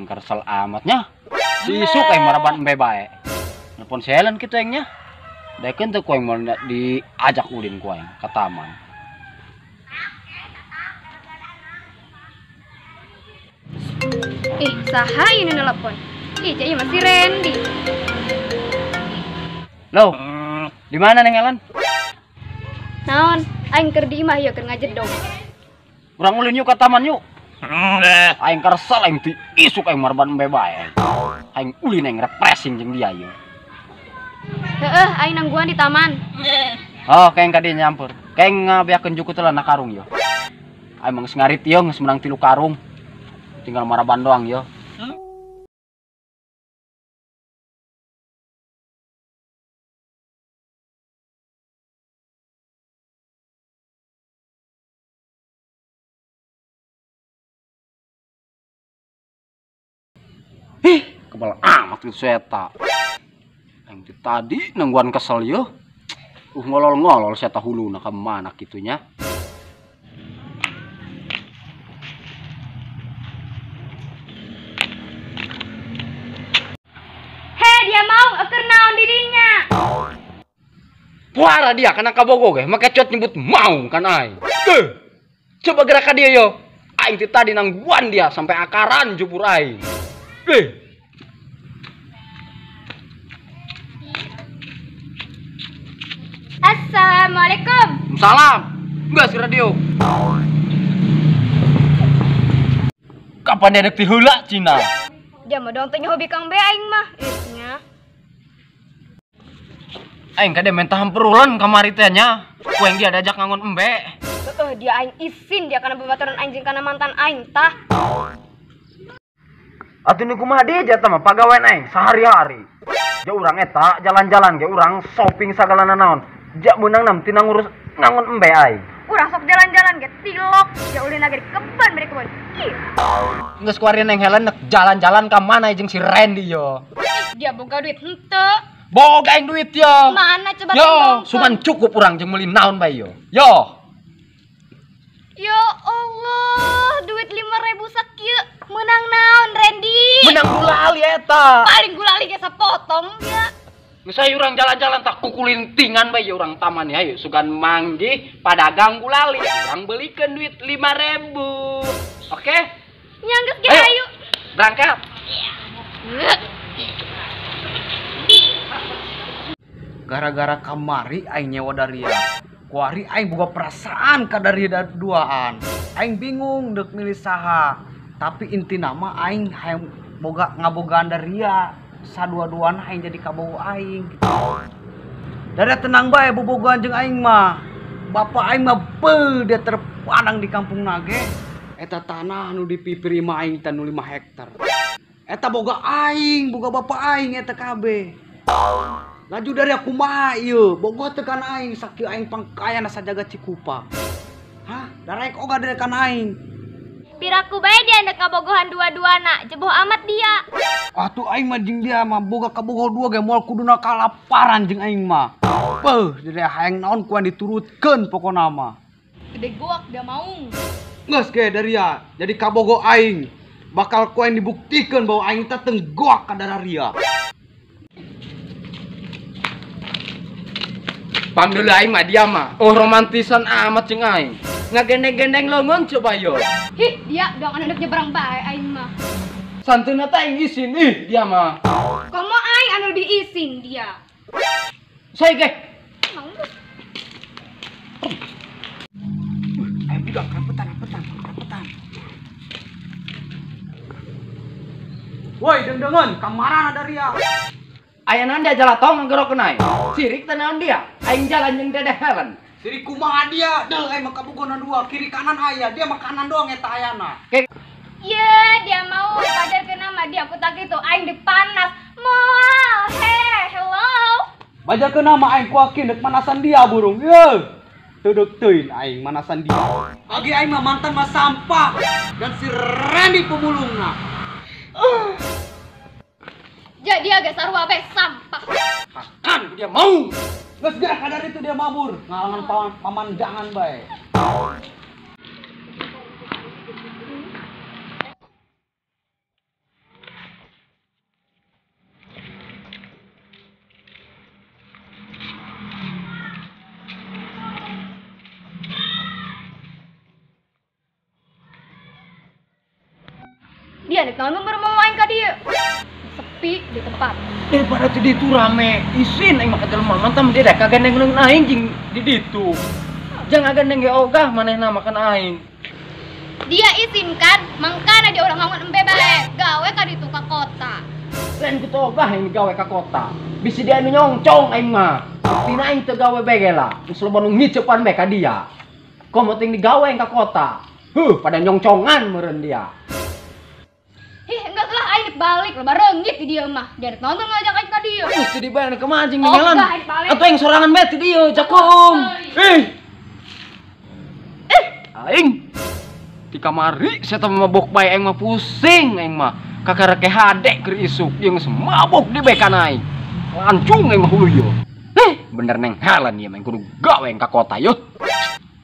Aing kesel amatnya. Isuk aing maraban embe bae. Nelpon si Helen kitu aing nya. Daekeun teu ku aing moal diajak ulin ku aing ka taman. Ih, saha ieu nu nelpon? Ih, cai mah si Randy. Loh, di mana Neng Helen? Naon? Aing keur di imah ieu keur ngajedog. Urang ulin yuk ka taman yuk. Aing kesel aing ti isuk aing maraban embe bae. Aing ulin aing refreshing jeung dia ieu. Heeh, aing nangguan di taman. Oh, kayak ka dieu nyampur. Kayak ngabeakeun jukut lah na karung yo. Aing mah geus ngarit ieu geus menang 3 karung. Tinggal maraban doang yo. Ih, kebal amat gitu seta. Aing teh tadi nungguan kesel yo. Ngolol-ngolol seta huluna ka mana kitunya. Heh, dia mau keur naon di dinya? Puara dia kana kabogo ge, make cot nyebut mau kan aing. Coba gerak ka dia yo. Aing teh tadi nangguan dia sampai akaran jupur aing. Assalamualaikum. Salam. Enggak si radio. Kapan dia dek tiheula Cina? Dia mah dong teh hobi Kang Be aing mah. Ih nya. Aing kade minta hamperulan kamari teh nya. Ku aing dia diajak ngangon embe. Heeh, dia aing isin dia kana babaturan aing jeung kana mantan aing tah. Atuh nu kumaha deui jatah mah pagawean aing sehari-hari. Ja urang eta jalan-jalan ge urang shopping sagalana naon. Ja meunang nam tina ngurus ngangon embe aing. Urang sok jalan-jalan ge tilok, ja ulin lagi di kebun beri kebun. Ih. Geus kuari Neng Helen nek jalan-jalan ka mana jeung si Randy yo. Dia boga duit henteu. Boga aing duit yo. Mana coba yo, suman cukup urang jeung meuli naon bae yo. Yo. Ya Allah, duit 5.000 sakieu menang naon Randy? Menang gulali eta. Paling gulali ge sapotong ya. Geus ayo urang jalan-jalan tak kukulintingan bae ya urang taman ya ayo sugan manggih padagang gulali. Urang belikeun duit 5.000. Oke? Nya geus ge ayo. Berangkat. Gara-gara kamari aing nyewa daria. Kuari aing boga perasaan ka daria duaan. Aing bingung deuk milih saha. Tapi inti nama aing hayang boga ngabogaan daria. Sadua-duaan aing jadi kabogo aing gitu. Daria tenang bae bobogohan jeung aing mah. Bapak aing mah beuh dia terpandang di kampung nage. Eta tanah nu dipipir imah aing teh nu 5 hektar. Eta boga aing, boga bapak aing eta kabeh. Laju dari aku kumaha ieu, bogoh teu kana aing sakieu aing pangkayana sajaga Cikupa. Hah, daraek oga dari kana aing. Piraku bae dia ndek kabogohan dua-duana, jeboh amat dia. Atuh aing mah jeung dia mah boga kabogoh dua ge moal kuduna kalaparan jeung aing mah. Beuh, jadi hayang naon kuan diturutkeun pokona mah. Gede goak dia maung. Geus ge daria, jadi kabogoh aing. Bakal kuan dibuktikeun bahwa aing teh tenggoak ka dararia. Pam dulu aing mah dia mah. Oh romantisan amat jeung aing. Ngagendeng-gendeng leungeun coba yo. Hih, dia doang anu nyebrang bae aing mah. Santeuna teh aing isin ih dia mah. Komo aing anu lebih isin dia. Saya ge. Mau. Aing budak rapetan. Woi, deng-dengen kamarana daria. Aya naon dia jalatong ngagerokeun aing. Sirik teh naon dia? Aing jalan jeung Dedeh Helen. Sirik kumaha dia? Deuh aing mah kabogona dua, kiri kanan aya, dia mah kanan doang eta ayana. Ye, dia mau pajarkeun nama dia aku tak kitu aing dipanas. Moal, he, hello. Bajarkeun nama aing kuakin deuk manasan dia burung. Ye. Teu deuk teuing aing manasan dia. Bagi aing mah mantan mah sampah dan si Randy pemulungna. Jadi agak sarua bae sampah. Kan dia mau. Geus gerak kadar itu dia mabur, ngalangan pamandangan bae. Dia nek naon mau aing ka dieu. Sepi di tempat. Daripada di ditu rame, isin aing mah ka jelema mantam dia dek kagandeng aing jeung di ditu. Jangan gandeng ge ogah manehna makan aing. Dia izinkan, mangkana dia orang ngangon embe bae, gawe ka ditu ka kota. Lain ku ogah aing gawe ka kota. Bisi dia anu nyongcong aing mah. Tina aing teu gawe bae ge lah. Geus loba nu ngicepan bae ka dia. Komo ting digawe ka kota. Huh, pada nyongcongan meureun dia. Ih, enggak lah aing balik loba reungit di dia mah. Dia nonton ngajak aing ka dieu. Geus di bae kumaha anjing ngelan. Atuh aing sorangan bae ti dieu, cakum. Ih. Aing di kamari saya mabok bae aing mah pusing aing mah kakara ke hade keur isuk jeung mabok di bae kana aing. Lancung aing mah hulu ieu. Bener neng halan ieu mah kudu gawe ka kota yeuh.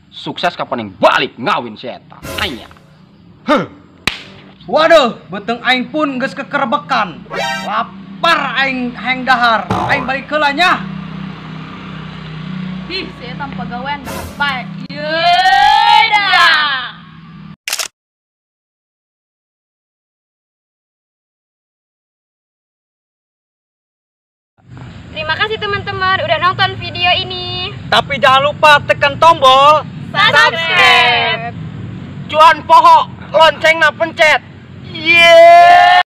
Sukses kapan aing balik ngawin si eta. Aya. Heuh. Waduh, beuteung aing pun geus kekerebekan. Lapar aing hayang dahar. Aing balik heula nya. Ih, saya tanpa gawean dahar bae. Yeay dah. Terima kasih teman-teman udah nonton video ini. Tapi jangan lupa tekan tombol subscribe. Cuan poho, loncengna pencet. Yeay.